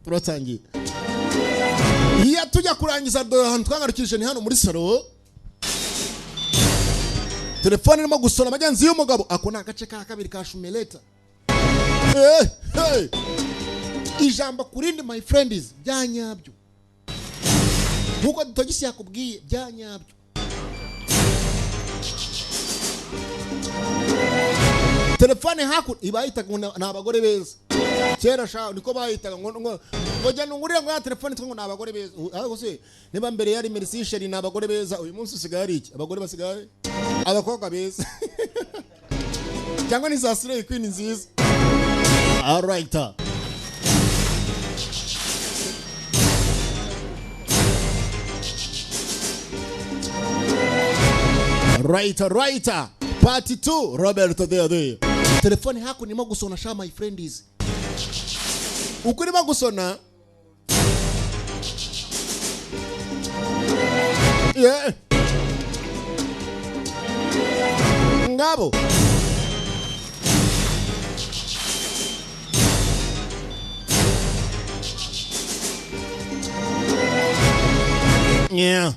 Turatangiye. Iyo tujya kurangiza dore ahantu twagarukije ni hano muri salo. Telefone irimo gusona magenzi y'umugabo. Ako ni agace ka kabiri ka Shumeleta. Hey. Ijambo kurindi my friends byanyabyo. Nkuko Togisi yakubwiye byanyabyo. Telefone haku ibayitaga ngo ni abagore beza. Kera sha niko bayitaga ngo ngo ngo nungurire ngo ya telefone twe ngo ni abagore beza. Ariko se niba mbere yari Merci Chérie ni abagore beza, uyu munsi usigaye ari iki? Abagore basigaye abakobwa beza. Cyangwa ni za Slay Queen nziza. All right. Right, right. Part 2 Roberto there. Telefone haku nimo gusona sha my friends. Uko nimo gusona. Yeah. Ngabo. Yeah.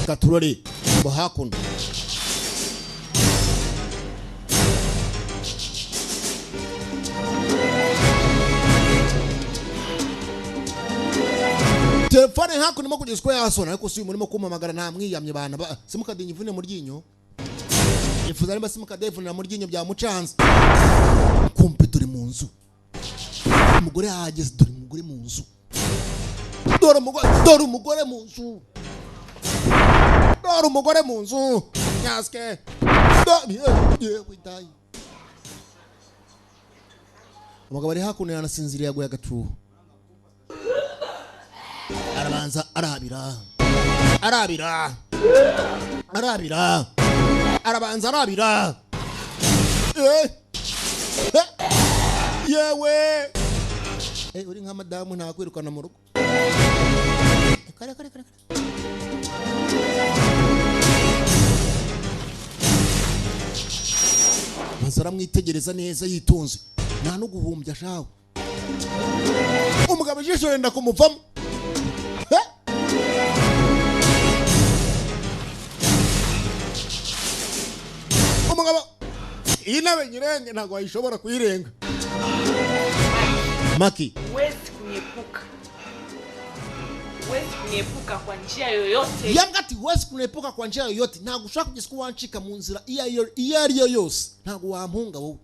Katurori bahakuno. Telefone hakuno nimo kugeza uko yasona ariko si murimo kumamagara nta mwiyamye bana simukade nyivune mu ryinyo. Ifuza nimba simukade ivunira mu ryinyo byamucanze. Kumpe dore mu nzu. Umugore ahageze dore umugore mu nzu. Dore umugore, dore umugore mu nzu. Dore umugore mu nzu. Nyaske. Yewe dai. Umugabo ari hakuno yanasinziriye yaguye agatuho. Arabanza arabira. Arabira. Arabira. Arabanza arabira. Yewe. Uri nka madamu ntakwirukana mu rugo. Kare kare kare. Maze aramwitegereza neza yitonze. Nta no guhumbya shawe. Umugabo ijisho renda kumuvamo. Umugabo iyi nabe nyirenge ntago wayishobora kuyirenga. Maki. Huwezi kuniepuka. Huwezi kuniepuka kwa njia yoyote. Yangati huwezi kuniepuka kwa njia yoyote. Ntago ushaka kugeza wancika mu nzira iyo ari yo yose. Ntago wampunga wowe.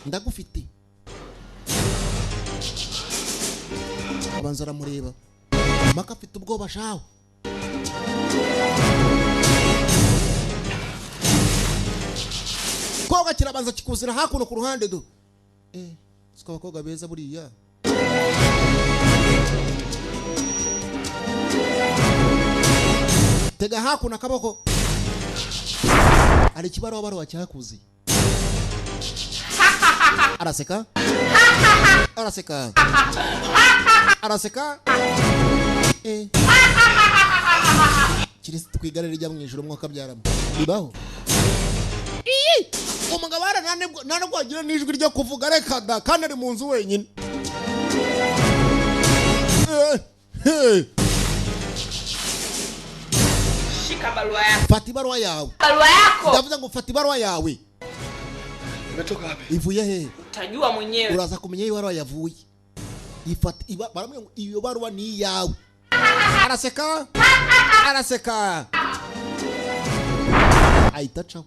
Ndagufite. Abanza aramureba. Maka afite ubwoba shawe. Koga kirabanza kikuzira hakuno ku ruhande do. Siko abakobwa beza buriya. Tega hakuno akaboko. Ari kibaruwa baruwa cyakuzi. Araseka. Araseka. Araseka. Kirisitu kwigare rijya mu ijuru mwaka byaramo. Bibaho. Umugabo ntanubwo agira n'ijwi ryo kuvuga reka da kandi ari mu nzu wenyine. Shika barua yako. Fata ibaruwa yawe. Barua yako. Ndavuze ngo fata ibaruwa yawe. Imetoka wapi? Ivuye he? Utajua mwenyewe. Uraza kumenya ibaruwa yavuye. Ifata baramubwira ngo iyo baruwa ni iyawe. Araseka. Araseka. Ahita acaho.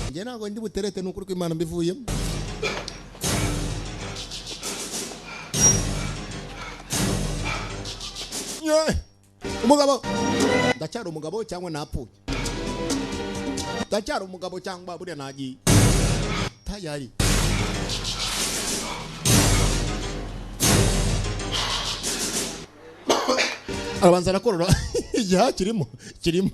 Njye ntabwo ndi buterete nukuri ko Imana mbivuyemo. Umugabo ndacyari umugabo cyangwa napfuye? Ndacyari umugabo cyangwa buriya nagiye? Tayari. Arabanza arakorora igiha kirimo kirimo.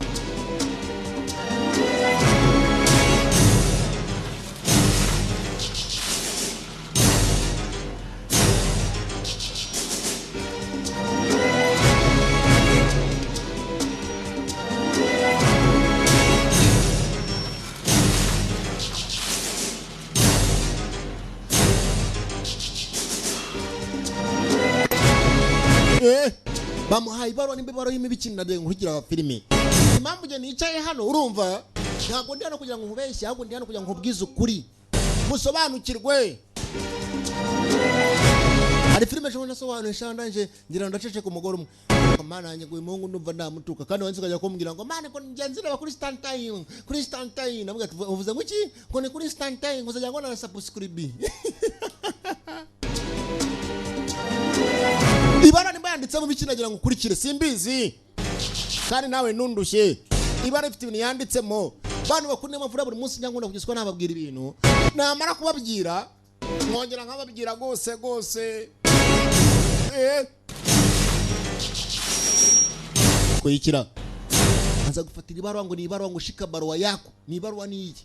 Bamuhaye ibaruwa, nimba ibaruwa y'imibiki nagiye nkurikira filime. Impamvu njye nicaye hano, urumva, ntabwo ndi hano kugira ngo nkubeshye, ahubwo ndi hano kugira ngo nkubwize ukuri musobanukirwe. Hari filime ejo nasobanuye sha, ndanje ngira ngo ndaceceka umugore umwe ngo mana yanjye, ngo uyu muhungu ndumva ndamutuka, kandi wanze ukajya kumbwira ngo mana, ngo njya nzireba kuri StarTimes, kuri StarTimes. Ndavuga ati uvuze ngo iki? Ngo ni kuri StarTimes, ngo uzajya ngo na subscribe. Ibara nimba yanditsemo ibiki nagira ngo ukurikire, simbizi kandi nawe ntundushye. Ibara ifite ibintu yanditsemo. Bantu bakunda amavura, buri munsi njya nkunda kugezwa nababwira ibintu, namara kubabwira nkongera nkababwira rwose rwose. Kuyikira aza gufatira ibaruwa, ngo ni ibaruwa, ngo shika barua yako, ni ibaruwa ni iyi.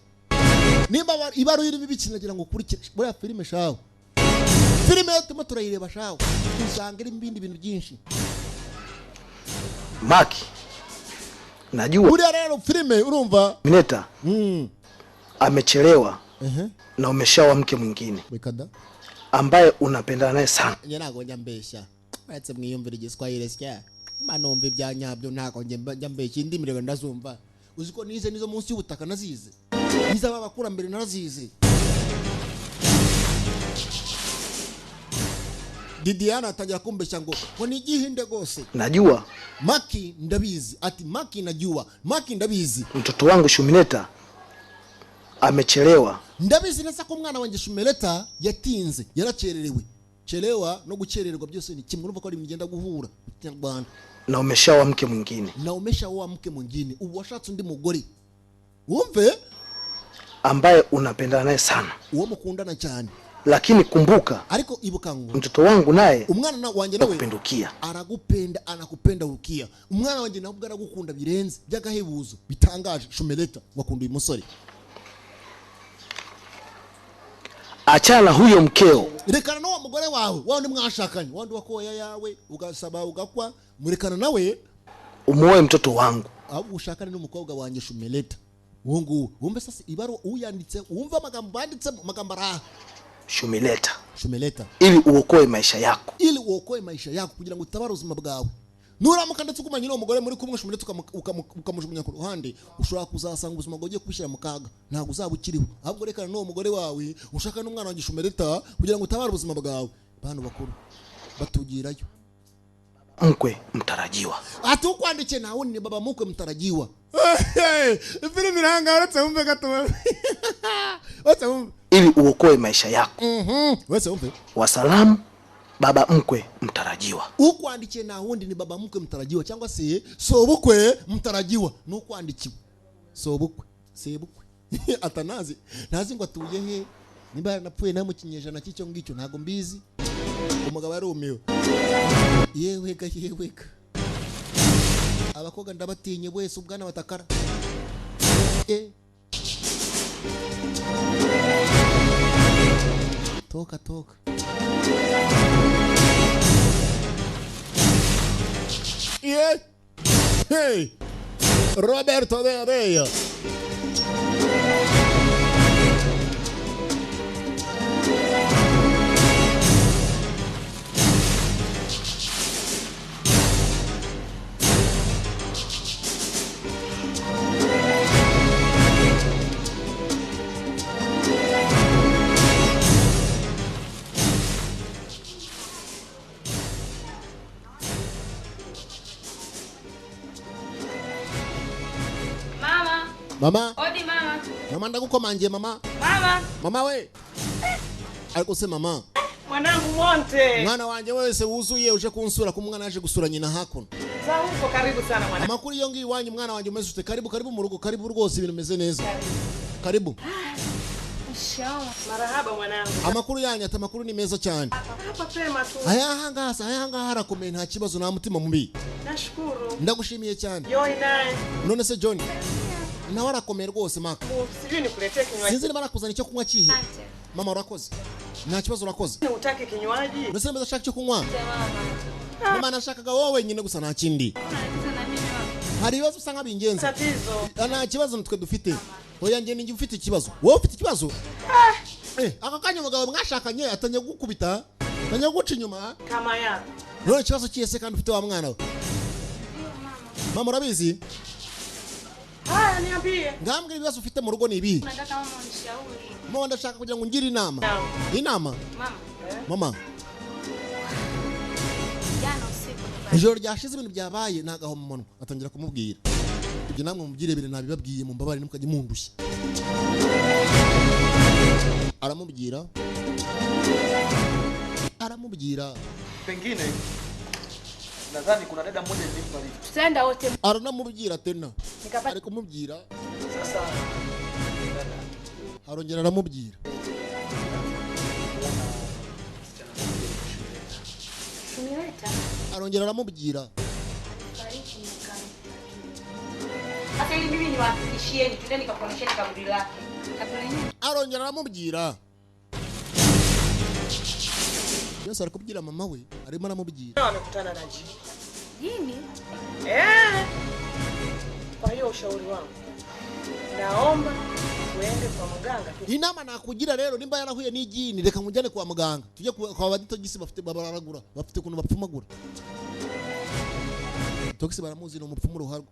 Nimba ibaruwa irimo ibiki nagira ngo ukurikire. Buriya filime shawe, filime yo turimo turayireba shawe, usanga irimo ibindi bintu byinshi. Maki, najua buriya rero filime urumva Mineta amechelewa na umeshaoa mke mwingine Reka da. ambaye unapendana naye sana. Njye ntabwo njya mbeshya, uretse mwiyumvire igiswahili sya mba numva ibya nyabyo, ntabwo njye njya mbeshya, indimi rero ndazumva. Uzi ko nize nizo munsi y'ubutaka nazize, nize aba bakurambere narazize. Didiana atangira kumbeshya ngo ni igihinde rwose. Najua. Maki ndabizi, ati Maki najua, Maki ndabizi. Mtoto wangu Shumileta amechelewa. Ndabizi neza ko umwana wanjye Shumileta yatinze, yarakererewe. Chelewa no gukererwa byose ni kimwe, urumva ko ari imigenda guhura mu Kinyarwanda. Na umeshaoa mke mwingine. Na umeshaoa mke mwingine, ubu washatse undi mugore. Wumve? Ambaye unapendana naye sana. Uwo mukundana cyane. Lakini kumbuka, ariko ibuka ngo mtoto wangu naye umwana na wanjye nawe anakupindukia. Aragupenda, anakupenda urukia. Umwana wanjye nawe ubwo aragukunda birenze by'agahebuzo bitangaje. Shumileta wakunda uyu musore. Achana na huyo mkeo. Rekana n'uwo mugore wawe, wa wundi mwashakanye, wa wundi wakoya yawe ugasaba ugakwa, murekana nawe. Umuoe mtoto wangu. Ahubwo ushakane n'umukobwa wanjye Shumileta. Uwo nguwo. Wumve sasa ibaruwa uyanditse, wumve amagambo banditse, amagambo araha. Shumileta. Shumileta. Ili uokoe maisha yako. Ili uokoe maisha yako kugira ngo utabare ubuzima bwawe. Nuramuka ndetse ukumanye n'uwo mugore muri kumwe Shumileta ukamujugunya ku ruhande, ushobora kuzasanga ubuzima bwawe ugiye kubishyira mu kaga. Ntabwo uzaba ukiriho. Ahubwo rekana n'uwo mugore wawe, ushaka n'umwana wanjye Shumileta kugira ngo utabare ubuzima bwawe. Bantu bakuru batugirayo. Mkwe mtarajiwa. Ati ukwandikiye nawe ni baba mukwe mtarajiwa. Filime iranga uretse wumve gato. Uretse wumve. Ili uokoe maisha yako. Uretse wumve. Wasalamu baba mkwe mtarajiwa. Ukwandikiye na wundi ni baba mkwe mtarajiwa cyangwa se sobukwe mtarajiwa. Nukwandikiwe. Sobukwe, sebukwe. Atanazi, ntazi ngo atuye he. Nimba yaranapfuye nawe mu kinyejana cy'icyo ngicyo ntago mbizi. Umugabo yarumiwe. Yewega yewega. Abakobwa ndabatinye wese ubwana batakara. Toka toka. Yeah. Hey. Roberto de Areia. Mama. Mama. Odi mama. Mama ndagukomangiye mama. Mama. Mama we. Ariko se mama. Mwanangu Monte. Mwana wanje wese wuzuye uje kunsura ko umwana yaje gusura nyina hakuno. Za huko karibu sana mwanangu. Amakuru iyo ngiyo iwanyu mwana wanje umeze ute? Karibu karibu mu rugo, karibu rwose ibintu bimeze neza. Karibu. Marahaba mwanangu. Amakuru yanyu ati amakuru ni meza cyane. Hapa pema tu. Aya hanga aya hanga harakomeye nta kibazo nta mutima mubi. Nashukuru. Ndagushimiye cyane. Joy naye. None se John? Nawe arakomeye rwose maka. Sijui nikuletee kinywaji. Sinzi niba nakuzana icyo kunywa kihe. Mama urakoze. Nta kibazo urakoze. Utake kinywaji? None se niba udashaka icyo kunywa? Mama nashakaga wowe wenyine gusa nta kindi. Hari ibibazo bisa nk'abingenza. Tatizo. Nta kibazo nitwe dufite. Oya njye ninjye ufite ikibazo. Wowe ufite ikibazo? Aka kanya umugabo mwashakanye atangiye kugukubita, atangiye kuguca inyuma. Kama yako. None ikibazo kihe se kandi ufite wa mwana we? Mama, urabizi. Haya, niambie. Ngambwira, ibibazo ufite mu rugo ni ibihe? Nataka mama unishauri. Mama, ndashaka kugira ngo ungire inama. Inama. Mama, Mama. Jana usiku nyumbani. Ijoro ryashize ibintu byabaye ni agahomamunwa. Atangira kumubwira ibyo, namwe mubyirebere, ntabibabwiye, mumbabare ntimukajye mundushya. Aramubwira, aramubwira. Pengine nadhani kuna dada mmoja nilimpa lift. Tutaenda wote. Aranamubwira tena, ari kumubwira. Sasa arongera aramubwira. Tumileta. Arongera aramubwira. Fariki miaka. Sasa ili mimi niwahakikishieni, twendeni nikakuonyesheni kaburi lake. Kaburi lenyewe. Arongera aramubwira byose, ari kubwira mama we, arimo aramubwira. Wamekutana na jini. Jini? Eh. Kwa hiyo ushauri wangu, naomba uende kwa mganga tu. Inama nakugira rero, nimba yarahuye n'igini, reka mujyane kwa muganga, tujye kwa baditogisi, bafite bararagura, bafite ukuntu bapfumagura. Togisi baramuzi, ni umupfumu ruharwa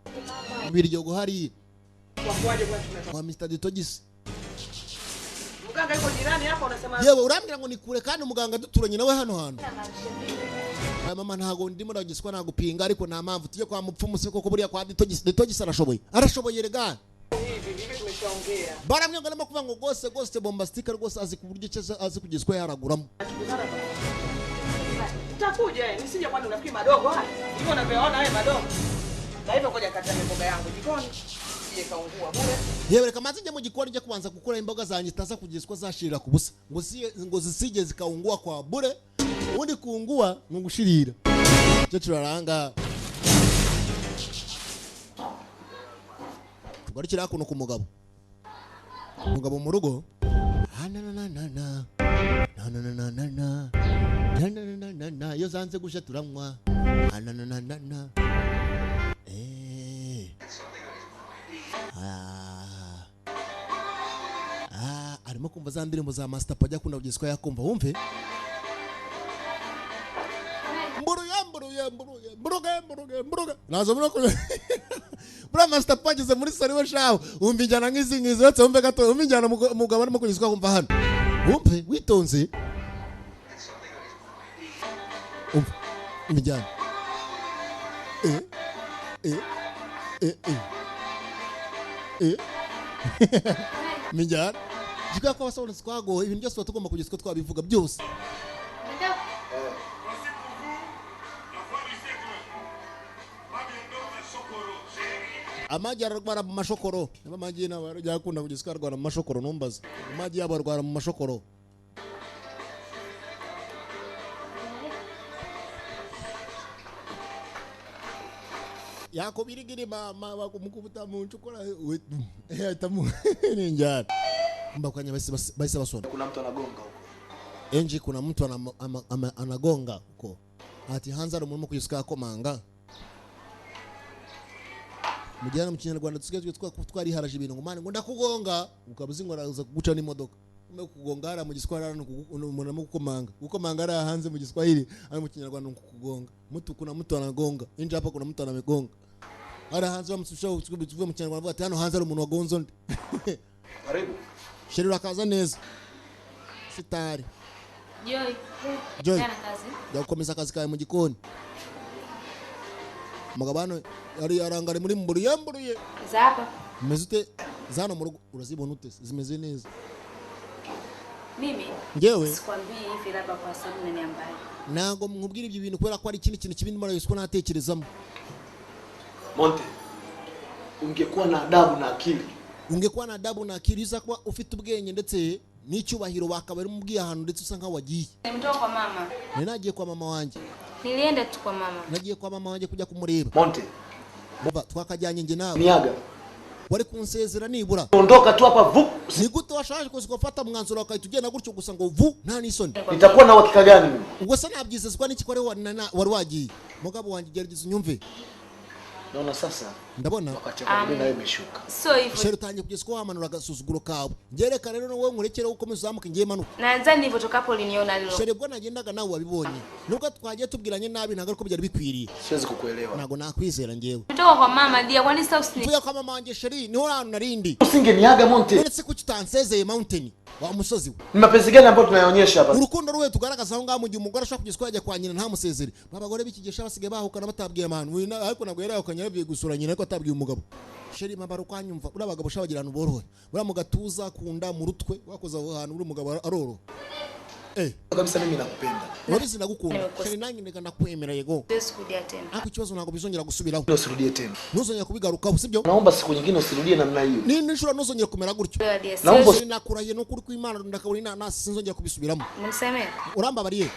mu Biryogo hariya. Kwa kuwaje kwa tumetoka? Kwa Mr. Ditogisi. Mganga yuko jirani hapo, unasema Yewe, urambwira ngo ni kure kandi umuganga duturanye nawe hano hantu. Aya mama, ntago ndimo ndagiswa, nagupinga, ariko nta mpamvu tujye kwa mupfumu se koko? Buriya kwa Ditogisi, Ditogisi arashoboye, arashoboye rega. Hivi hivi tumeshaongea. Baramwe ngo arimo kuvuga ngo rwose rwose bombastic rwose, azi ku buryo ki azi kugezwa yaraguramo. Tukutana kwa Utakuja eh, nisije, kwani unafikiri madogo haya? Hivyo unavyoona wewe madogo. Na hivyo ngoja nikatame mboga yangu jikoni. Sije kaungua bure. Yewe, reka maze njye mu gikoni, njye kubanza gukora imboga zanjye zitaza kugezwa zashirira ku busa, ngo si ngo zisige zikaungua kwa bure. Ubundi kungua ni ugushirira. Cyo turaranga, tugarukira hakuno ku mugabo. Umugabo mu rugo. Ah, na na na na na na na na na na na na na na na na, iyo zanze gushya turanywa. Ah, na na na na na. Eh, ah. Ah, arimo kumva za ndirimbo za Master P ajya akunda kugezwa yakumva. Wumve mburuye mburuye mburuye mburuge mburuge mburuge, naza muri buriya Master P ageze muri sari we shaho, wumva injyana nk'izi ngizi. Uretse wumve gato, wumve injyana umugabo arimo kugezwa kumva hano. Wumve witonze, umva umva injyana. Eh eh eh eh eh, mijyana jikwa ko abasobanutsi twagowe, ibintu byose tuba tugomba kugeza uko twabivuga byose. Amagi ararwara mu mashokoro. Niba amagi nawe arajya akunda kugeza uko arwara mu mashokoro, ntumbaze, amagi yabo arwara mu mashokoro. Yakubirigiri mama bakumukubita mu ncukura ahitamo n'injyana mbakanya, bahise basona. Kuna mtu anagonga huko. Enji, kuna mtu anagonga huko. Ati hanze hari umuntu urimo kugeza akomanga. Mujyana mu Kinyarwanda dusigaye twariharaje ibintu ngo mani ngo ndakugonga, ukaba uzi ngo araza kuguca n'imodoka. Kumbe kukugonga hariya mu Giswahili hariya ni umuntu arimo gukomanga, gukomanga hariya hanze mu Giswahili, ari mu Kinyarwanda ni ukukugonga. Mtu, kuna mtu anagonga inje hapa, kuna mtu anamegonga hariya hanze. Bamususha tuvuye mu Kinyarwanda, avuga ati hano hanze hari umuntu wagonze undi. Karibu. Sheri, urakaza neza sitari. Joy. Joy. Jana kazi. Jya gukomeza akazi kawe mu gikoni. Umugabo hano yari arangari muri mburuye mburuye. Za hapa. Umeze ute? Zano mu rugo urazibona ute? Zimeze neza. Mimi Njyewe sikwambii hivi labda kwa sababu unaniambaye. Ntabwo nkubwira ibyo bintu kubera ko hari ikindi kintu kibi ndimo ko natekerezamo. Monte, ungekuwa na adabu na akili, Ungekuwa na adabu na akili, uza kuba ufite ubwenge ndetse n'icyubahiro, wakaba uri mubwiye ahantu ndetse usa nkaho wagiye. Nimetoka kwa mama. Nari nagiye kwa mama wanjye. Nilienda tu kwa mama. Nagiye kwa mama wanjye kujya kumureba. Monte, Umva, twakajyanye njye nawe. niaga Wari kunsezera nibura. ondoka tu hapa vu, Ni gute washaje kuza ugafata umwanzuro wakahita ugenda gutyo gusa ngo vu, nta n'isoni? Nitakuwa na uhakika gani mimi? Ubwo se nabyizezwa n'iki ko ari wari wagiye? Mugabo wanjye, gerageza unyumve. Naona sasa Ndabona wakati wa kumbe nawe imeshuka. Sio hivyo. Chéri, utangiye kugeza ko wamanura agasuzuguro kawe. Ngereka rero wowe nkurekere ukomeza uzamuke, ngiye manuka. Nadhani nilivyotoka uliniona lilo. Chéri, ubwo nagendaga nawe wabibonye, nubwo twagiye tubwiranye nabi, ntabwo ariko byari bikwiriye. Siwezi kukuelewa. Ntabwo nakwizera njyewe. Kutoka kwa mama dia, kwani sasa usini Mvuye kwa mama wanjye chéri, niho hantu narindi. Usingeniaga, Monte. Uretse kuki utansezeye, Mountain wa musozi we? Ni mapenzi gani ambayo tunayaonyesha hapa? Urukundo ruwe tugaragaza aho ngaho mu gihe umugore ashobora kugeza ko yajya kwa nyina ntamusezere? Abagore b'ikigesha basigaye bahukana batabwiye abantu. Uyu ariko ntabwo yari yahukanye, yavuye gusura nyina ariko atabwiye umugabo. Chéri, mabara ukwanyumva, uriya abagabo shaka bagira ahantu boroha, buriya mu gatuza, ku nda, mu rutwe, wakoze aho hantu uri umugabo aroroha. Eh. Kabisa mimi nakupenda. Urabizi ndagukunda. Nimekosa. Chéri, nanjye ndeka ndakwemera, yego. Siwezi kurudia tena. Ariko ikibazo ntabwo bizongera gusubiraho. Usirudie tena. Ntuzongera kubigarukaho, sibyo? Naomba siku nyingine usirudie namna hiyo. Ni nishura ntuzongere kumera gutyo. Wewe dia, Naomba siwezi. Nakurahiye n'ukuri kw'Imana, ndakabura inanasi, sinzongera kubisubiramo. Unisamehe. Urambabariye?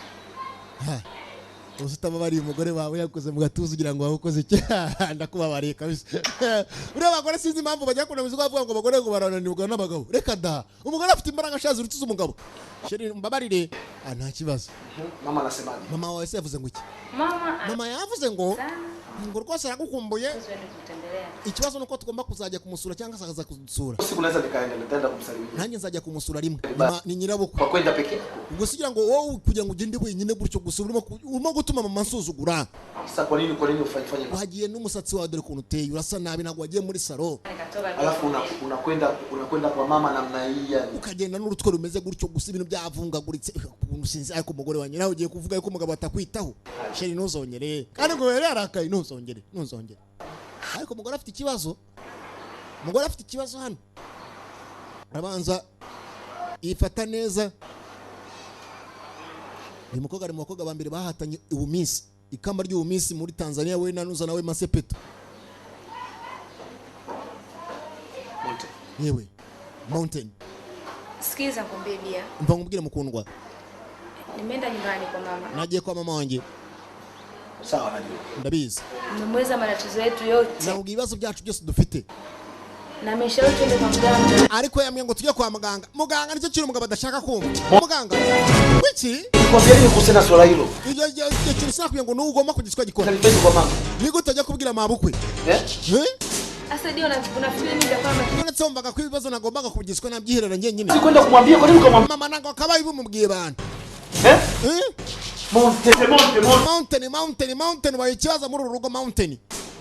Ha. Uzi utababariye umugore wawe yakoze mu gatuza ugira ngo wawe ukoze iki? Ndakubabariye kabisa. Uriya abagore sinzi impamvu bajya kunamiza bavuga ngo abagore ngo barananirwa n'abagabo. Reka da, umugore afite imbaraga ashaje uruta umugabo. Chéri, mbabarire. Ah, nta kibazo. Mama anasemaje? Mama wawe se yavuze ngo iki? Mama Mama yavuze ngo sana. ngo rwose aragukumbuye. Tuende kumtembelea. Ikibazo nuko tugomba kuzajya kumusura cyangwa se akaza kudusura. Siku naweza nikaenda, nitaenda kumsalimia. Nanjye nzajya kumusura rimwe. Ni nyirabukwe. Kwa kwenda peke yako. Ubwo se ugira ngo wowe kugira ngo ugende wenyine gutyo gusa, urimo gutuma mama nsuzugura. Sasa kwa nini ufanye fanye? Wagiye n'umusatsi wawe, dore ukuntu uteye, urasa nabi, ntabwo wagiye muri salon. Nikatoka. Alafu unakwenda kwa mama namna hii yani. Ukagenda n'urutwe rumeze gutyo gusa, ibintu byavungaguritse ukuntu, sinzi. Ariko umugore wanjye nawe ugiye kuvuga yuko umugabo atakwitaho. Chéri, ntuzongere. Kandi ngo yari yarakaye, ntuzongere, ntuzongere. Ariko umugore afite ikibazo, umugore afite ikibazo hano. Arabanza yifata neza. Uyu mukobwa ari mu bakobwa ba mbere bahatanye ubuminsi, ikamba ry'ubuminsi muri Tanzania, we nanuza nawe Masepeto. Monte. Yewe Mountain. Sikiza nikwambie dia. Mva nkubwire mukundwa. Nimeenda nyumbani kwa mama. Nagiye kwa mama wanjye. Sawa, najua. Ndabizi. Nimemweleza matatizo yetu yote. Nakubwiye ibibazo byacu byose dufite. Na ameshauri twende kwa mganga. Ariko yambwiye ngo tujye kwa muganga. Muganga nicyo kintu umugabo adashaka kumva. Muganga wiki? Nikwambia nini kuhusiana na swala hilo? Ibyo kintu sinakubwiye ngo nuwo ugomba kugiswa gikora. Utanipenda kwa mama. Ni gute ujya kubwira mabukwe? Eh? Eh? Sasa dia unafikiri mimi nitakuwa na None se wumvaga ko ibibazo nagombaga kubigiswa nabyiherera njyenyine? Sikwenda kumwambia, kwa nini ukamwambia? Mama ntabwo akabaye bimubwiye bantu. Eh? Eh? Monte, Monte, Monte. Mountain, Mountain, Mountain, waye ikibazo muri uru rugo. Mountain,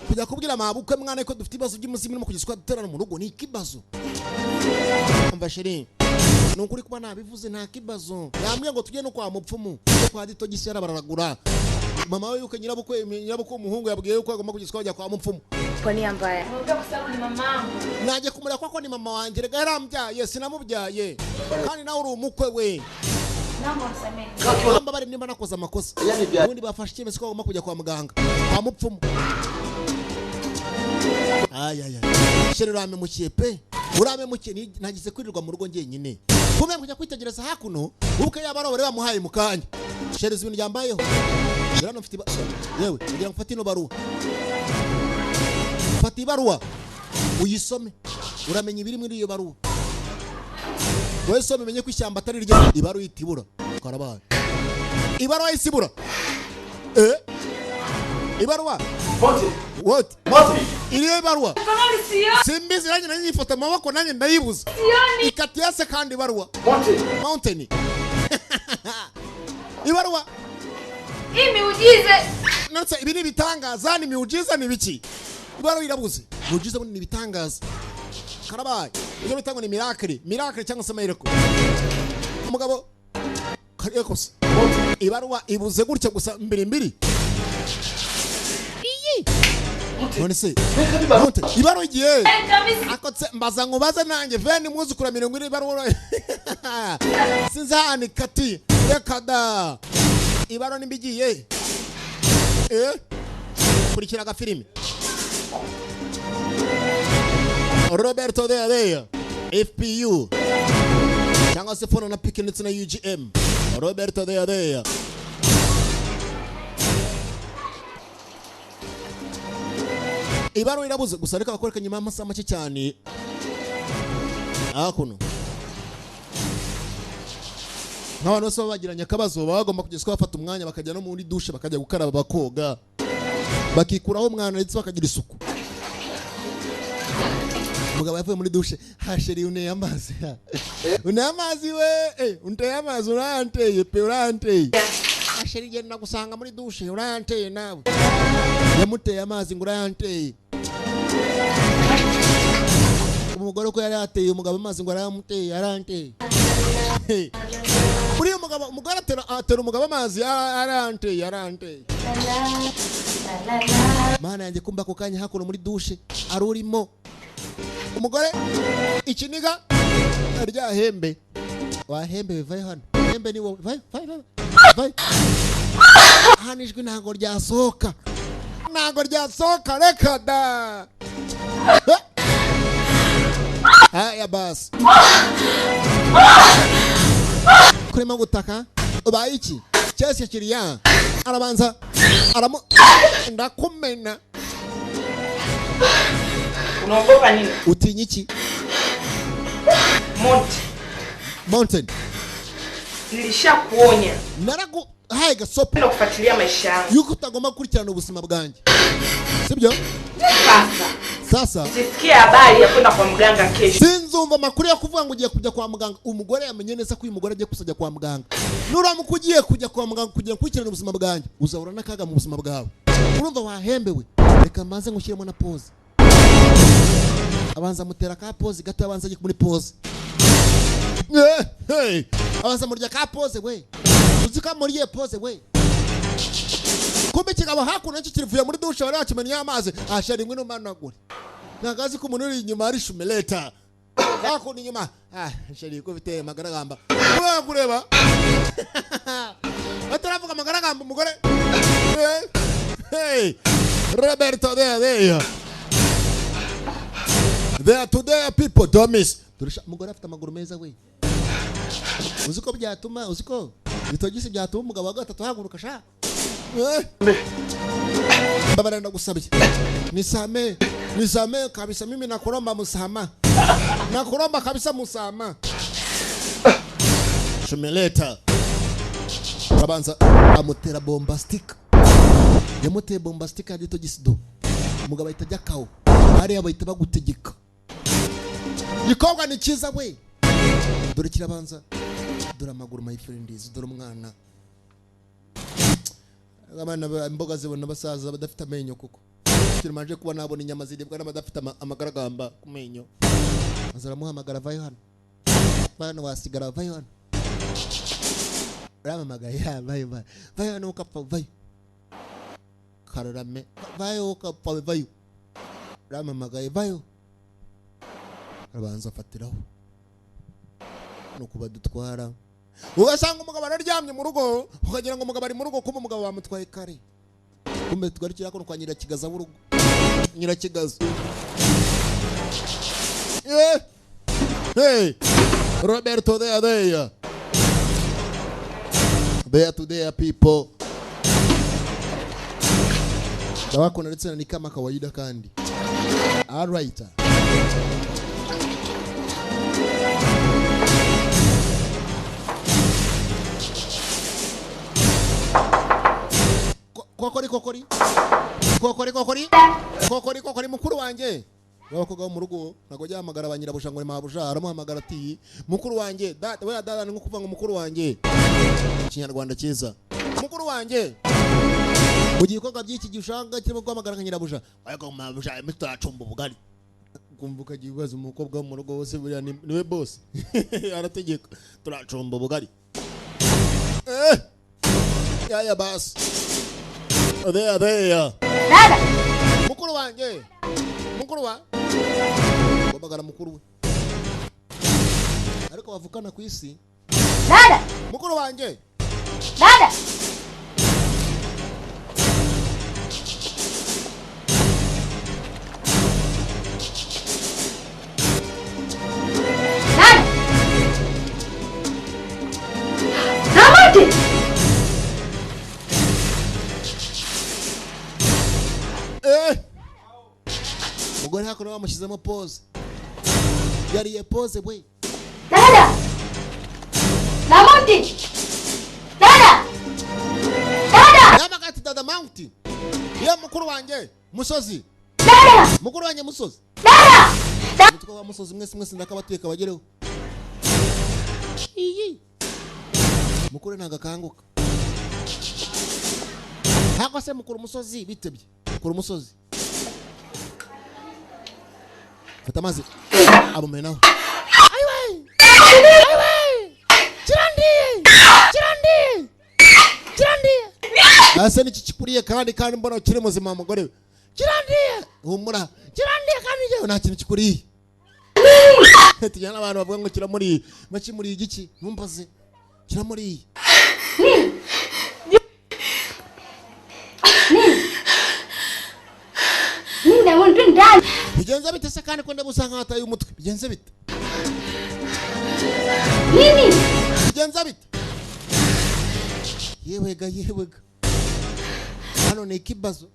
kujya kubwira mabukwe mwana ko dufite ibibazo by'umuzimu irimo kugiswa duterana mu rugo ni ikibazo. Umva chéri, ni ukuri kuba nabivuze nta kibazo. Yambwiye ngo tujye no kwa mupfumu, no kwa dito gisera bararagura. Mama we yuko nyirabukwe umuhungu yabwiye yuko agomba kugiswa bajya kwa mupfumu. Kwa nia mbaya. Kwa sababu ni mamangu. Najye kumureba kuko ni mama wanjye rega, yarambyaye, sinamubyaye, kandi nawe uri umukwe we. Naomba unisamehe. Mba bari nimba nakoze amakosa. Yani bya Ubundi bafashe icyemezo ko bagomba kujya kwa muganga, kwa mupfumu. Ayaya chéri, urampemukiye pe, urampemukiye. Nagize kwirirwa mu rugo njyenyine kumbe kujya kwitegereza hakuno ubukwe yaba ari bamuhaye mu kanya. Chéri, uzi ibintu byambayeho? Dore hano mfite yewe, kugira ngo ufate ino baruwa, fata ibaruwa uyisome, uramenya ibiri muri iyo baruwa. Wowe soma umenye ko ishyamba atari ryo. Ibaruwa ihita ibura, karabaye. Ibaruwa isibura, eh, ibaruwa. Monte. What? Monte. Iriyo ibaruwa. Mkononi sioni. Simbizi, nanjye nanjye nyifata amaboko, nanjye ndayibuza. Sioni. Ikati yase kandi ibaruwa. Monte. Mountain, ibaruwa. Hii miujiza. Nonse ibi ni ibitangaza, ni miujiza, ni biki? Ibaruwa irabuze. Miujiza ni ibitangaza, karabaye. Ibyo bita ngo ni miracle, miracle cyangwa se miracle. Umugabo kariye kose, ibaruwa ibuze gutya gusa mbiri mbiri iyi. None se Monte, ibaruwa igiye akotse? Mbaza nkubaze nanjye veni mwuzukura 40, ibaruwa sinzi ahantu ikatiye. Reka da, ibaruwa nimba igiye. Eh, kurikira agafilimi Roberto de Adea, FPU cyangwa se Fono na Pike ndetse na UGM. Roberto de Adea. Ibaruwa irabuze gusa, reka bakwereka nyuma y'amasaha make cyane hakuno nk'abantu bose baba bagiranye akabazo, baba bagomba kugeza bafata umwanya bakajya no muri douche, bakajya gukaraba, bakoga, bakikuraho umwana ndetse bakagira isuku. Umugabo yavuye muri dushe. Ha chérie, uneye amazi, uneye amazi we. Unteye amazi, uranteye pe, uranteye. Ha chérie, genda gusanga muri dushe, uranteye nawe. Yamuteye amazi ngo urayanteye. Umugore ko yari yateye umugabo amazi ngo arayamuteye, aranteye. Buriya umugabo, umugore atera umugabo amazi, aranteye, aranteye. Mana yanjye, kumba ako kanya hakuno muri dushe ari urimo umugore ikiniga rya hembe. Wahembe, bivayo hano, hembe ni wowe, vayo, vayo, vayo, vayo hano. Ijwi ntabwo ryasohoka, ntabwo ryasohoka, reka da. Haya basi, kurimo gutaka ubaye iki cyose kiriya. Arabanza aramu ndakumena. Unaogopa nini? Utinya iki? Monty, Mountain, nilishakuonya. Naraguhaye gasopo Napenda kufuatilia maisha yangu. yuko utagomba gukurikirana ubuzima bwanjye, sibyo? Sasa Sasa sisikie habari ya kwenda kwa mganga kesho. Sinzumva amakuru yo kuvuga ngo ugiye kujya kwa muganga. Umugore yamenye neza ko uyu mugore agiye kuzajya kwa muganga. Nuramuka ugiye kujya kwa muganga kugira ngo ukurikirane ubuzima bwanjye, uzahura n'akaga mu buzima bwawe. Urumva wahembewe? Reka mbanze ngushyiremo na pause. Abanza amutera ka pause gato, abanza ajye muri pause. Hey. Abanza murya ka pause we. Uzi ko amuriye pause we? Kumbe ikigabo hakuno nacyo kirivuye muri dushe, bari bakimennye amazi. Ashari, ngwino umanagure. Ntabwo azi ko umuntu uri inyuma ari shumeleta hakuno inyuma. Ah chérie, ko ufite amagaragamba, ureba kureba bataravuga amagaragamba umugore. Hey, Roberto, there, there, there today people don't miss. Turusha umugore afite amaguru meza we. Uzi ko byatuma, uzi ko bitogisi byatuma umugabo wa gatatu ahaguruka sha. Mbabara, ndagusabye nisame, nisame kabisa. Mimi nakuromba musama, nakuromba kabisa musama. Shumeleta arabanza amutera bombastic, yamuteye bombastic ya gito do. Umugabo ahita ajya kawo hariya, bahita bagutegeka. Gikobwa ni cyiza we, dore kirabanza, dore amaguru, my friends, dore umwana. Abana imboga zibona basaza badafite amenyo, kuko kirumanje kuba nabona inyama ziribwa n'abadafite amagaragamba ku menyo. Maze aramuhamagara, vayo hano bana, wasigara, vayo hano. Uramamagaye ya, vayo, vayo, vayo hano ukapfa, vayo kararame, vayo ukapfa, vayo, uramamagaye, vayo. Arabanza afatiraho nuko badutwara. Ugasanga umugabo araryamye mu rugo, ukagira ngo umugabo ari mu rugo, kuba umugabo bamutwaye kare. Kumbe tugarukira ko kwa Nyirakigaza w'urugo, Nyirakigaza. Hey, Roberto, there, there, there today people ndabakunda, ndetse ni kama kawaida kandi. Alright. Kokori kokori kokori kokori kokori kokori, mukuru wanjye. Abakobwa bo mu rugo ntabwo ajya ahamagara ba nyirabuja ngo ni mabuja, aramuhamagara ati mukuru wanjye, data we, dada ni nko kuvuga ngo mukuru wanjye. Ikinyarwanda cyiza, mukuru wanjye. Mu gihe ibikorwa by'iki gihe ushaka kirimo guhamagara nka nyirabuja, ariko mabuja turacumba ubugari, ukumva ukagira ibibazo. Umukobwa wo mu rugo wose buriya niwe boss, arategeka, turacumba ubugari. Yaya basi, there, there. Dada, mukuru wanjye, mukuru wa guhamagara mukuru we ariko bavukana ku isi. Dada, mukuru wanjye. Dada. Dada. Ramati! Umugore hakuno bamushyizemo pause, yariye pause we. Dada! Ramati! Dada! Dada! Yabaga ati dada mount ye, mukuru wanjye musozi. Dada! Mukuru wanjye musozi. Dada! Umutwe wa musozi mwese mwese ndakabateka bagereho. Iyi mukuru ntago akanguka. Ntabwo se mukuru umusozi bitebye. Mukuru umusozi. Fata amazi abumenaho. Ayiwe! Ayiwe! Kirandiye! Kirandiye! Kirandiye! Ase niki kikuriye kandi mbona ukiri muzima mugore we. Kirandiye! Humura. Kirandiye kandi njyewe nta kintu kikuriye. Tujyana abantu bavuga ngo kiramuriye. Bakimuriye igiki? Ntumbaze. Kiramuriye. Bigenze bite se kandi ko ndabusa nkataye umutwe? Bigenze bite? Nini? Bigenze bite? Yewega yewega. Hano ni ikibazo.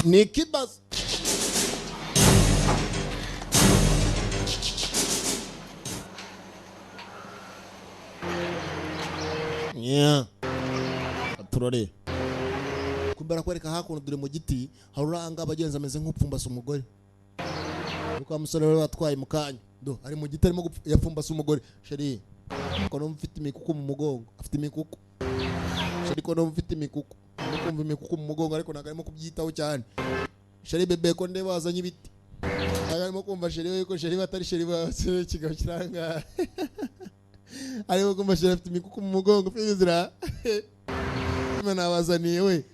Ni ikibazo. Yeah. Turore. Kumbera kwereka hakuno dure mu giti haruranga abagenzi ameze nk'upfumbase umugore. Uko musore we batwaye mukanya. Do ari mu giti arimo yapfumbase umugore. Sheri ko no mfite imikuku mu mugongo, afite imikuku. Sheri ko no mfite imikuku. Kumva imikuku mu mugongo ariko ntago arimo kubyitaho cyane. Sheri bebe ko ndeba wazanye ibiti. Ntago arimo kumva sheri we ko sheri batari sheri ba kigabo kiranga. Arimo kumva sheri afite imikuku mu mugongo fizira. Imana abazaniye we.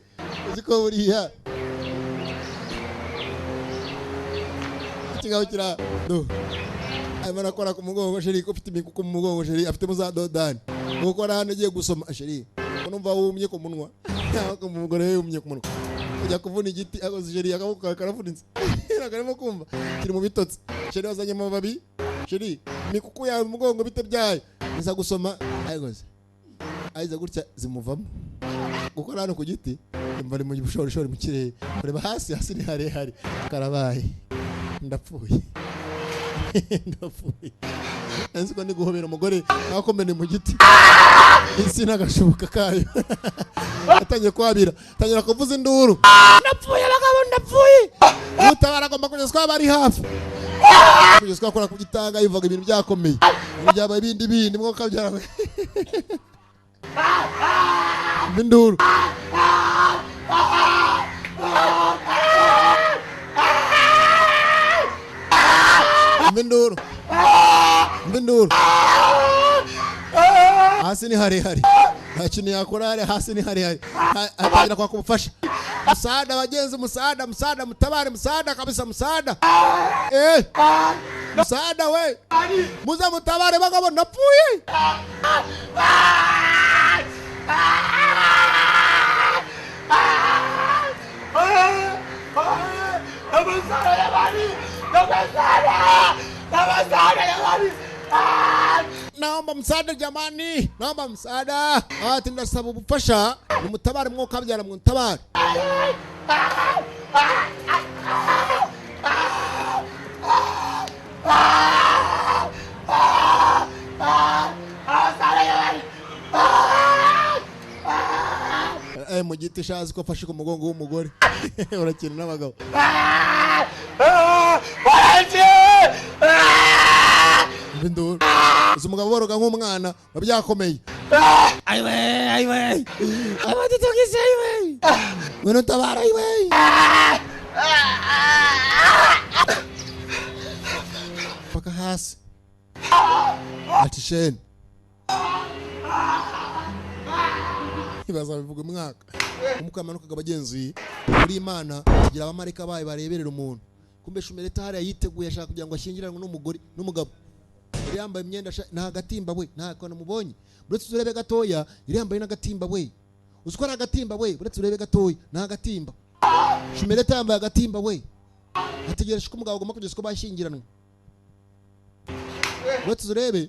Uzi ko buriya kigabo kira do. Arimo arakora ku mugongo sheri ko ufite imikuku mu mugongo sheri afite muza dodani. Nuko hano agiye gusoma sheri. Ko numva wumye ku munwa. Ko umugore we yumye ku munwa. Ujya kuvuna igiti akoze sheri akaboko karavunitse. Arimo kumva kiri mu bitotsi. Sheri wazanye amababi. Sheri imikuku yawe mu mugongo bite byayo. Niza gusoma ayigoze. Aiza gutya zimuvamo. Gukora hano ku giti imva ari mu bushorishori mu kirere. Kureba hasi hasi ni harehare. Karabaye. Ndapfuye. Ndapfuye. Nzi ko ndi guhobera umugore nakomene mu giti. Isi nagashubuka kayo. Atangiye kwabira, atangira kuvuza induru. Ndapfuye abagabo ndapfuye. Mutabara agomba kugezwa bari hafi. Kugezwa akora ku gitanga yivuga ibintu byakomeye. Byaba ibindi bindi mwo kabyara. Induru. Induru. Induru. Hasi ni harehare. Nta kintu yakora hari hasi ni harehare. Atangira kwaka ubufasha. Musaada bagenzi, musaada, musaada, mutabare, musaada kabisa, musaada. Musaada we. Muze mutabare bagabo napfuye. Naomba msaada jamani, naomba msaada. Ati ndasaba ubufasha, nimutabare mwoka byara muntabare. Mu giti shazi ko afashe ku mugongo w'umugore. Urakina n'abagabo. Induru. Uzi umugabo boroga nk'umwana babyakomeye. Ayiwe ayiwe. Abatutugise ayiwe. Ngwino tabara ayiwe. Paka hasi. Ati sheni. Bazabivuga umwaka. Umukamanuka abagenzi muri Imana kugira abamarika baye bareberera umuntu. Kumbe Shumereta hariya yiteguye ashaka kugira ngo ashyingiranwe n'umugore n'umugabo. Yari yambaye imyenda nta gatimba we, nta kantu mubonye. Buretse urebe gatoya, yari yambaye n'agatimba we. Uzi ko ari agatimba we, buretse urebe gatoya, nta gatimba. Shumereta yambaye agatimba we. Ategereje ko umugabo agomba kugeza ko bashyingiranwe. Buretse urebe.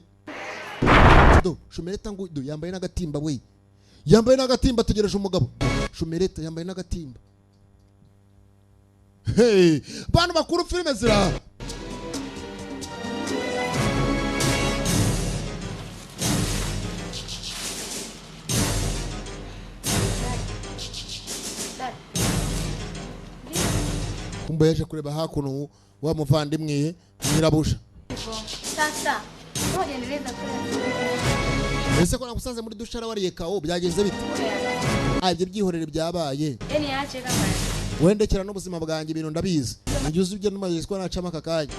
Do, Shumereta ngo do yambaye n'agatimba we. Yambaye n'agatimba ategereje umugabo. Shumereta yambaye n'agatimba. Hey, bantu bakuru filime zira. Kumbe yaje kureba hakuno wa muvandimwe nyirabusha. Sasa ngoja niendeleza kula. Ese ko nagusanze muri dushara wariye kawo, byagenze bite? Ah, ibyo byihorere, byabaye. Yaani aache kama Wendekera n'ubuzima bwanjye, ibintu ndabizi, nijye uzi ibyo numaze ko nacamo aka kanya.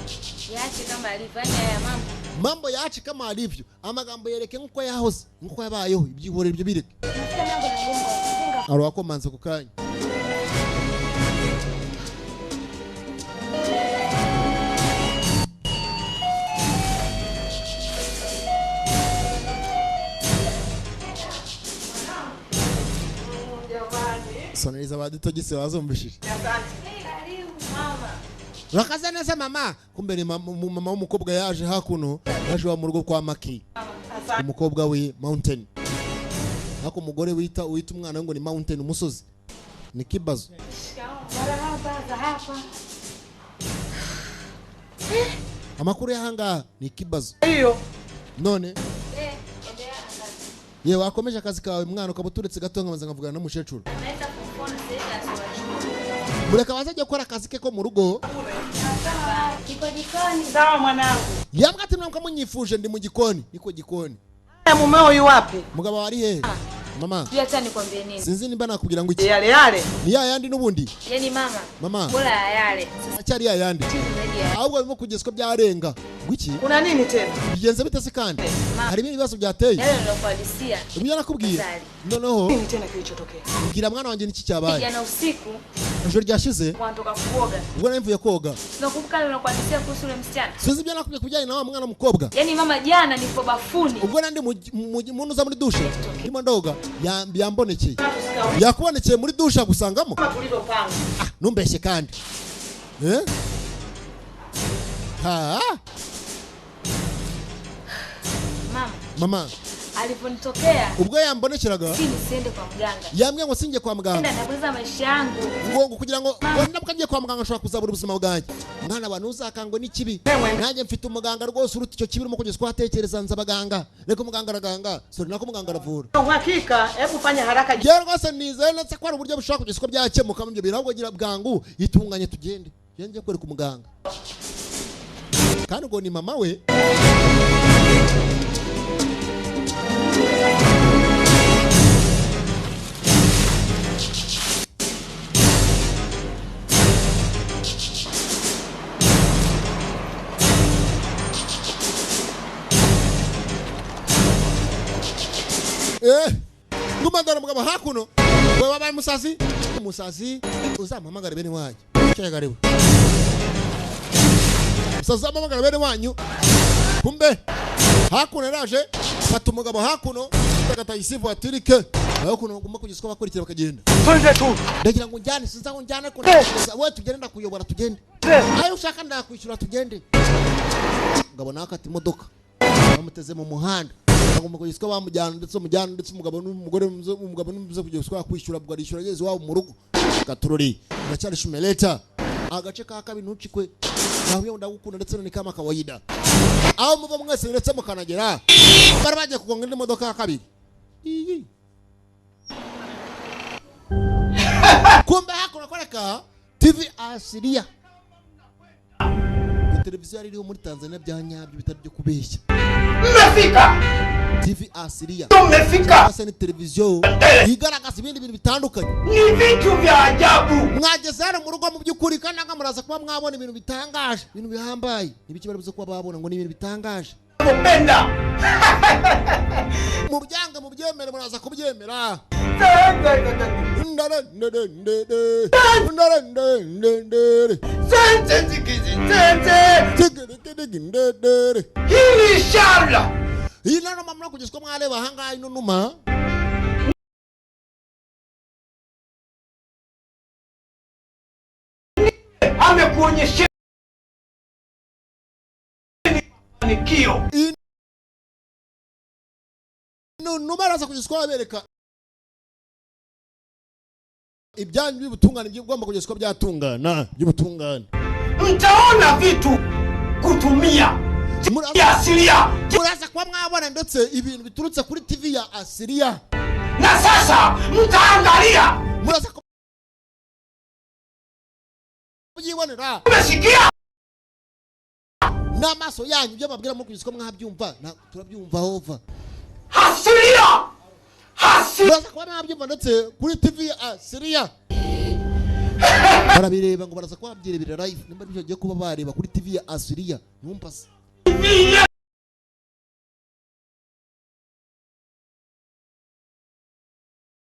Yaache kama alivyo. Yaani haya mambo. Mambo yache kama alivyo, amagambo yereke nk'uko yahoze, nk'uko yabayeho, ibyihorere ibyo bireke. Nasikia mlango unagonga. Funga. Hari uwakomanze ku kanya. Soneriza badutogise bazumvishije. Karibu mama. Urakaza neza mama. Kumbe ni mama w'umukobwa yaje hakuno, yaje wa mu rugo kwa Maki, umukobwa we Mountain. Hako umugore wita wita umwana we ngo ni Mountain, umusozi, ni kibazo. Marahaba za hapa. Amakuru y'ahangaha ni ikibazo. Hiyo. None Eh, endelea na kazi. Ye wakomeje akazi kawe mwana, ukaba uturetse gato nkabanza nkavugana n'umukecuru. Naweza kumfona sasa asiwachukue. Mureka bazajya gukora akazi ke ko mu rugo. Niko jikoni. Sawa mwanangu. Yambwa ati mwamuka munyifuje, ndi mu gikoni, niko gikoni. Haya, mumeo yu wapi? Mugabo wari hehe mama? Sijui hata nikwambie nini. Sinzi nimba nakubwira ngo iki. Yale yale. Ni ya yandi n'ubundi. Yaani mama, Mama. bora ya yale. Sasa Acyari ya yandi. tatizo zaidi ya Ahubwo birimo kugeza ko byarenga ngo iki. Kuna nini tena? Bigenze bite se kandi? Hari ibindi bibazo byateye? yale nilokuhadisia. Ibyo nakubwiye Azali. Noneho Nini tena kilichotokea? mbwira mwana wanjye, niki cyabaye? Jana usiku Ijoro ryashize wanatoka kuoga. ubwo nari mvuye koga. Tunakumbuka nilokuhadisia kuhusu yule msichana. Sinzi ibyo nakubwiye ku bijyanye na wa mwana w'umukobwa. Yaani mama, jana nipo bafuni. Ubwo nandi mu ntuza muri dushe ndimo ndoga, yambonekeye, yakubonekeye muri dushe agusangamo? Kama tulivyopanga. Ah, numbeshye kandi, eh ha. Mama, Mama, aliponitokea ubwo yambonekeraga, si nisiende kwa mganga. Yambwiye ngo sinjye kwa muganga. Nenda napoteza maisha yangu. Ngo kugira ngo ndamuka ngiye kwa muganga nshobora kuzabura ubuzima bwanjye. Mwana wa, ntuzakangwe n'ikibi, nanjye mfite umuganga rwose uruta icyo kibi urimo kugeza uko watekereza. Nzi abaganga, reka umuganga araganga, sorry, nako umuganga aravura. Uhakika, hebu fanya haraka. Njyewe rwose nizeye ndetse ko hari uburyo bushobora kugeza uko byakemukamo ibyo bintu, ahubwo gira bwangu itunganye tugende, njye njye kwereka umuganga. Kandi ubwo ni mama we. Eh, ngumandara mugabo hakuno, we wabaye musazi, umusazi uzamuhamagare bene wanyu cyagariwe, umusazi uzamuhamagare bene wanyu. Kumbe hakuno yaraje fata umugabo hakuno agata isivu atirike hakuno, ngomba kugeza uko bakurikira bakagenda. Twende tu. Ndagira ngo njyane, sinzi aho njyane ko we tugende, ndakuyobora tugende, ayo ushaka ndakwishyura, tugende. Umugabo nawe akata imodoka bamuteze mu muhanda, agomba kugeza uko bamujyana ndetse bamujyana ndetse umugabo n'umugore, umugabo n'umuze kugeza uko yakwishyura, ubwo arishyura ageze iwabo mu rugo. Gatururi ndacyari shumeleta agace ka kabiri, ntucikwe nahuye ndagukunda ndetse ni kama kawaida, aho muva mwese ndetse mukanagera. Bari bagiye kugonga indi modoka ya kabiri iyi. Kumbe hakuno kwereka TV Asilia ni televiziyo yari iriho muri Tanzania bya nyabyo, bitari byo kubeshya. Mmefika. TV Asilia Mmefika. cyangwa se ni televiziyo igaragaza ibindi bintu bitandukanye. Ni vitu vya ajabu. Mwageze hano mu rugo mu by'ukuri kandi nanga muraza kuba mwabona ibintu bitangaje, ibintu bihambaye. Nibiki bari buze kuba babona? Ngo ni ibintu bitangaje. Mupenda. Mu byanga mu byemere, muraza kubyemera. Hii ni ishara. Iyi numa mura kugeza uko mwareba ahangaha ino numa Amekuonyesheni mafanikio. Ino numa araza kugeza uko babereka ibyanyu by'ubutungane by'ugomba kugeza uko byatungana by'ubutungane. Mtaona vitu kutumia ya asilia. Muraza kuba mwabona ndetse ibintu biturutse kuri TV ya Asilia. Na sasa mtaangalia. Muraza Kubyibonera Umesikia? n'amaso yanyu, ibyo babwira muri kugeza uko mwabyumva. Turabyumva hova. Asiria! Asiria! Muraza kuba mwabyumva ndetse kuri TV ya Siriya barabireba, ngo baraza kuba babyirebera live. Nimba aribyo bagiye kuba bareba kuri TV ya Asiriya, ntumpase.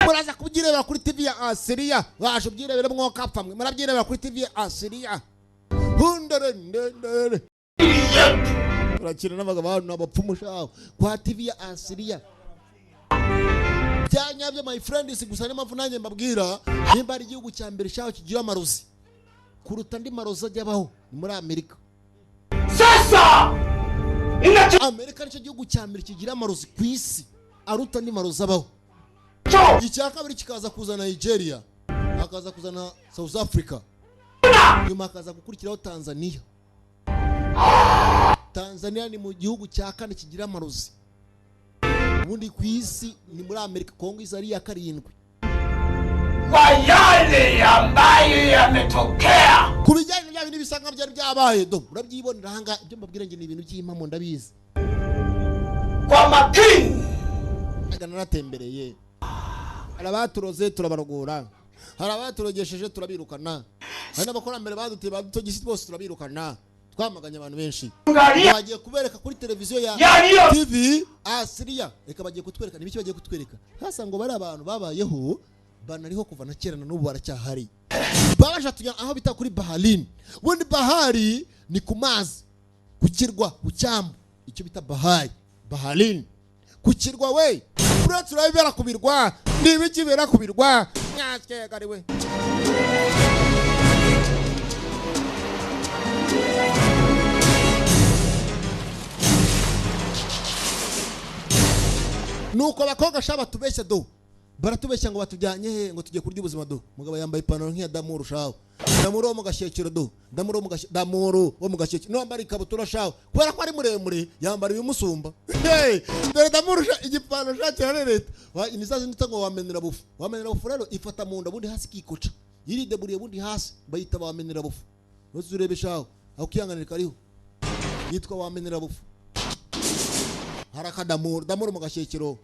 Muraza kubyirebera kuri TV ya Asiriya, baje ubyirebere mwokapfa mwe. Murabyirebera kuri TV ya Asiriya. Hundere ndendere turakina n'abagabo hano n'abapfumu shaho kwa TV ya Asiriya bya nyabyo, my friend. Si gusa, niyo mpamvu nanjye mbabwira, nimba ari igihugu cya mbere shaho kigira amarozi kuruta andi marozi ajya abaho, ni muri Amerika. Sasa ninacho Amerika nicyo gihugu cya mbere kigira amarozi ku isi aruta andi marozi abaho. Icya kabiri kikaza kuza Nigeria, hakaza kuzana South Africa, nyuma hakaza gukurikiraho Tanzania. Tanzania ni mu gihugu cya kane kigira amarozi. Ubundi ku isi ni muri Amerika. Kongo iza ari iya karindwi. Kwa yale ambayo yametokea. Ku bijyanye na bya bindi bisa nkaho byari byabaye, do urabyibonera ahangaha. Ibyo mbabwira njye ni ibintu by'impamo, ndabizi. Kwa makini. Aga naratembereye. Hari abaturoze turabarogora, hari abaturogesheje turabirukana, hari n'abakurambere baduteye badutogisi bose turabirukana. Twamaganye abantu benshi. Angalia Bagiye kubereka kuri televiziyo ya yaliyo TV Asiriya. Reka, bagiye kutwereka nibiki? Bagiye kutwereka hasa ngo bari abantu babayeho, banariho kuva na kera na n'ubu baracyahari. Babasha tujya aho bita kuri Baharini. Ubundi bahari ni ku mazi, ku kirwa, ku cyambu, icyo bita bahari. Baharini ku kirwa we, uretse urabibera ku birwa. Ni ibiki bibera ku birwa? Nyakegari we. Nuko abakobwa sha batubeshya, do baratubeshya ngo batujyanye he? Ngo tujye kurya ubuzima. Do mugabo yambaye ipantaro nk'iya Damuru shaho, Damuru wo mu gashyekero. Do Damuru wo mu gashyekero, Damuru wo mu gashyekero niwambara ikabutura shaho, kubera ko ari muremure yambara ibimusumba. Hey, dore Damuru sha, igipantaro sha kirarereta. Imizazi ndetse ngo wamenera bufu, wamenera bufu rero ifata mu nda bundi hasi ikikoca yirideburiye. Bundi hasi bayita wamenera bufu. Uzi urebe shaho aho kiyanganira kariho, yitwa wamenera bufu. Haraka Damuru, Damuru mu gashyekero.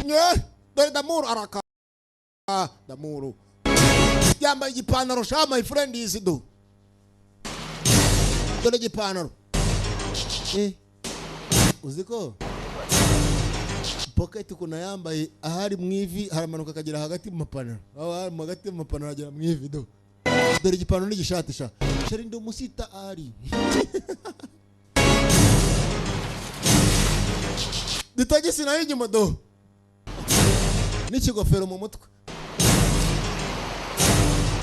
Nye, dore Damuru araka. Damuru yambaye igipantaro sha, my friend is do dore igipantaro. Uzi ko pocket ukuntu yambaye, ahari mu ivi haramanuka akagera hagati mu mapantaro, aho hari hagati mu mapantaro agera mu ivi. Do dore igipantaro n'igishati sha. Shari ndi umusita ari ditagisi nayo inyuma, do n'ikigofero mu mutwe.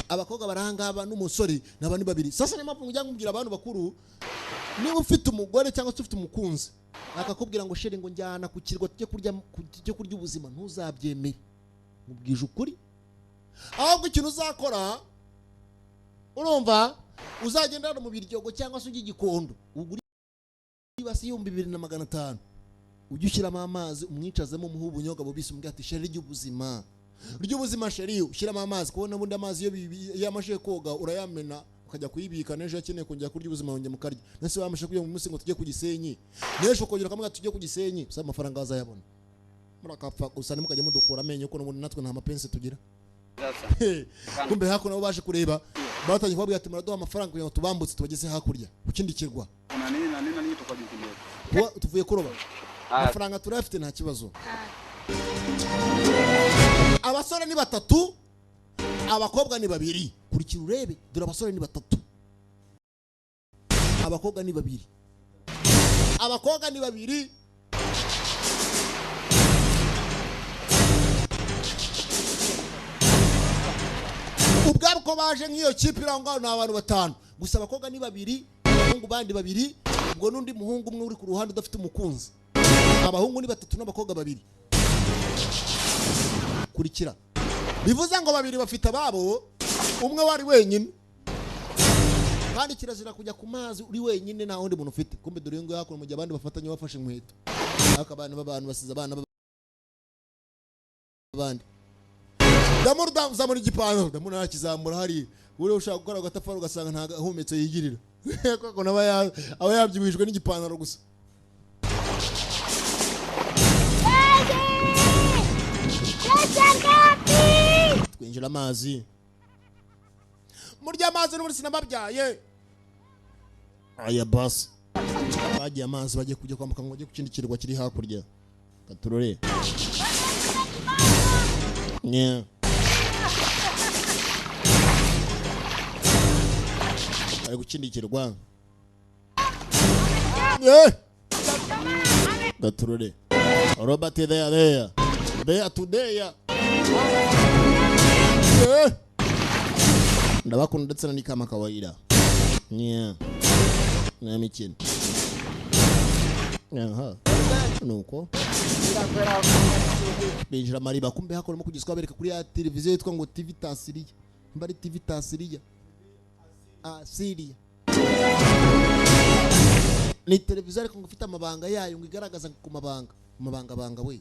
Abakobwa barangaba n'umusore ni abantu babiri. Sasa niyo mpamvu njya nkubwira abantu bakuru, niba ufite umugore cyangwa se ufite umukunzi akakubwira ngo chéri, ngo njyana ku kirwa tujye kurya ubuzima, ntuzabyemere, mubwije ukuri. Ahubwo ikintu uzakora, urumva, uzagenda hano mu Biryogo cyangwa se ujye i Gikondo, ugure ibasi y'2500, ujye ushyiramo amazi, umwicazemo, umuhe ubunyobwa bubisi, umubwire ati: "Chéri, rya ubuzima, rya ubuzima chéri." Ushyiramo amazi, kubona ubundi amazi iyo amashije koga urayamena ukajya kuyibika, n'ejo akeneye kongera kurya ubuzima wongera mukarya. Nese wamashe kujya mu munsi ngo tujye ku Gisenyi, n'ejo ukongera ukamubwira tujye ku Gisenyi, gusa amafaranga azayabona. Murakapfa gusa, ntimukajye mudukura amenyo, kuko n'ubundi natwe nta mapensi tugira. Kumbe hakuno nabo baje kureba, batangiye kubabwira ati: "Muraduha amafaranga kugira ngo tubambutse tubageze hakurya ku kindi kirwa." Kuna nini na nini na nini toka jukumu letu. Tuvuye kuroba, amafaranga turayafite, nta kibazo. Abasore ni batatu, abakobwa ni babiri. Kurikira urebe, dore abasore ni batatu, abakobwa ni babiri, abakobwa ni babiri. Ubwabo ko baje nk'iyo kipe iri aho ngaho ni abantu batanu gusa, abakobwa ni babiri, abahungu bandi babiri, ubwo n'undi muhungu umwe uri ku ruhande udafite umukunzi. Abahungu ni batatu n'abakobwa babiri. Kurikira, bivuze ngo babiri bafite ababo, umwe wari wenyine. Kandi kirazira kujya ku mazi uri wenyine, nta wundi muntu ufite. Kumbe dore uyu nguyu hakuno, mu gihe abandi bafatanye bafashe inkweto, ariko abana b'abantu basize abana b'abandi. Damuru zamura igipantaro, Damuru ntakizamura hariya. Uriya ushaka gukora agatafari ugasanga nta gahumetso yigirira, kuko aba yabyibuhijwe n'igipantaro gusa. Twinjira amazi, murya amazi n'ubundi sinababyaye. Aya basi bagiye amazi, bagiye kujya kwambuka ngo bajye ku kindi kirwa kiri hakurya. Katurore. Yeah. Bari ku kindi kirwa. Yeah. Gaturore. Robert there there there today. Yeah. Ndabakunda ndetse na ni kama kawaida. Yeah. Na mikino. Aha. Nuko binjira amariba, kumbe hakoramo kugezwa bereka kuri ya televiziyo yitwa ngo TV Tasiriya, mba ari TV Tasiriya Asiriya, ni televiziyo ariko ngo ifite amabanga yayo, ngo igaragaza ku mabanga mabanga banga we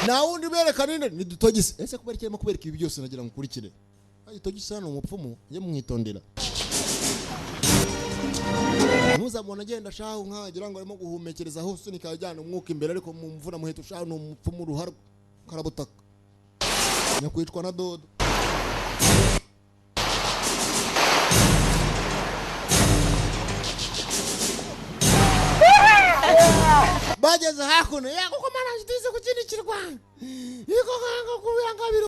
nta wundi bereka ninde ni dutogisi. Ese kubera iki arimo kubereka ibi byose? Nagira ngo ukurikire. Dutogisi hano umupfumu njye mwitondera, ntuzamubona agenda shahu nkagira ngo arimo guhumekereza hose usunika ajyana umwuka imbere, ariko mu mvura muheto shahu ni umupfumu ruharwa karabutaka nyakwicwa na dodo. Bageze hakuno ya kuko mana tuze ku kindi kirwa iko kanga kubira ngabiro.